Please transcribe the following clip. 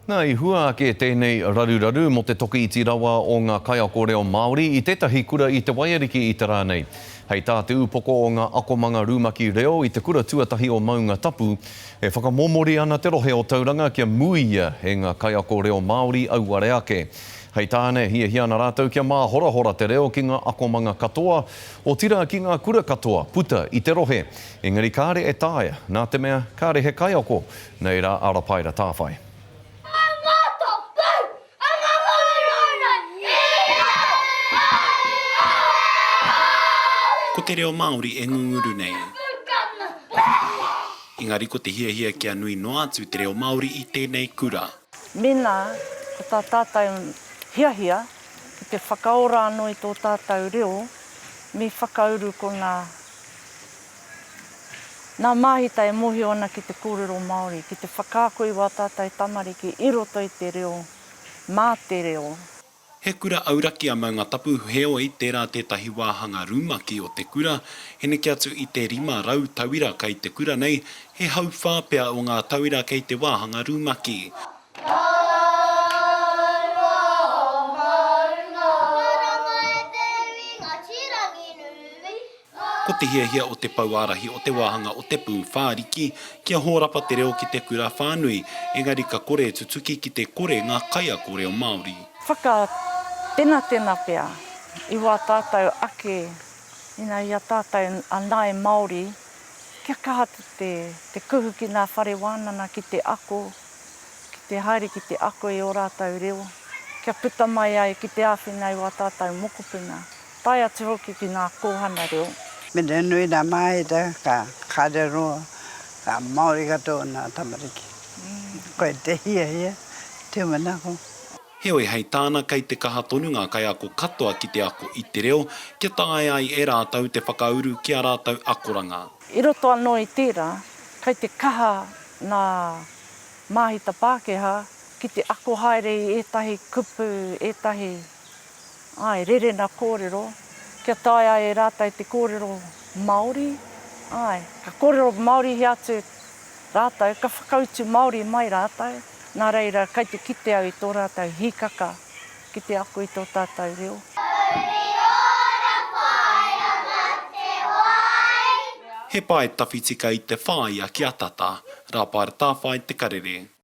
Nā, i hua ake tēnei raruraru mō te toki iti rawa o ngā kaiako reo Māori i tētahi kura i Te Waiariki i te rā nei. Hei tā te upoko o ngā akomanga rumaki reo i te kura tuatahi o Maungatapu, e whakamomori ana te rohe o Tauranga kia muia e ngā kaiako reo Māori auare ake. Hei tāna, e hiahia ana rātou kia māhorahora te reo ki ngā akomanga katoa, otirā ki ngā kura katoa puta i te rohe. Engari kāre e taea, nā te mea, kāre he kaiako. Nei rā a Rapaira Tāwhai. Ko te reo Māori e ngunguru nei. Engari ko te hiahia kia nui noa atu te reo Māori i tēnei kura. Mēnā ko tā tātou hiahia ki te whakaora anō i tō tātou reo, me whakauru ko ngā Nā Māhita e mōhio ana ki te kōrero Māori, ki te whakaako i wā tātou tamariki i roto i te reo, mā te reo. He kura auraki a Maungatapu, heoi, tērā tētahi wāhanga rumaki o te kura, he neke atu i te 500 tauira kei te kura nei, he hauwhā pea o ngā tauira kei te wāhanga rumaki. Ko te hiahia o te pou ārahi o te wāhanga o te pū whāriki kia hōrapa te reo ki te kura whānui, engari ka kore e tutuki ki te kore ngā kaiako reo Māori. Whakatenatena pea i wā tātou ake, ina i a tātou a Ngāi Māori, kia kaha te te kuhu ki ngā whare wānanga ki te ako, ki te haere ki te ako i ō rātou reo, kia puta mai ai ki te āwhina i wā tātou mokopuna. Tae atu hoki ki ngā kōhanga reo. Me te nui nā māhita ka kāre roa, ka Māori katoa nā tamariki. Koia te hiahia, tūmanako. Heoi, hei tāna kei te kaha tonu ngā kaiako katoa ki te ako i te reo, kia taea ai e rātou te whakauru ki ā rātou akoranga. I roto anō i tērā, kei te kaha ngā māhita Pākehā ki te ako haere i ētahi kupu, ētahi. Āe, rerena kōrero, kia taea ai e rātou te kōrero Māori, āe, ka kōrero Māorihia atu rātou, ka whakautu Māori mai rātou, nā reira, kei te kite au i tō rātou hīkaka ki te ako i tō tātou reo. He pae tawhiti kei te whāia kia tata. Rāpaera Tāwhai Te Karere.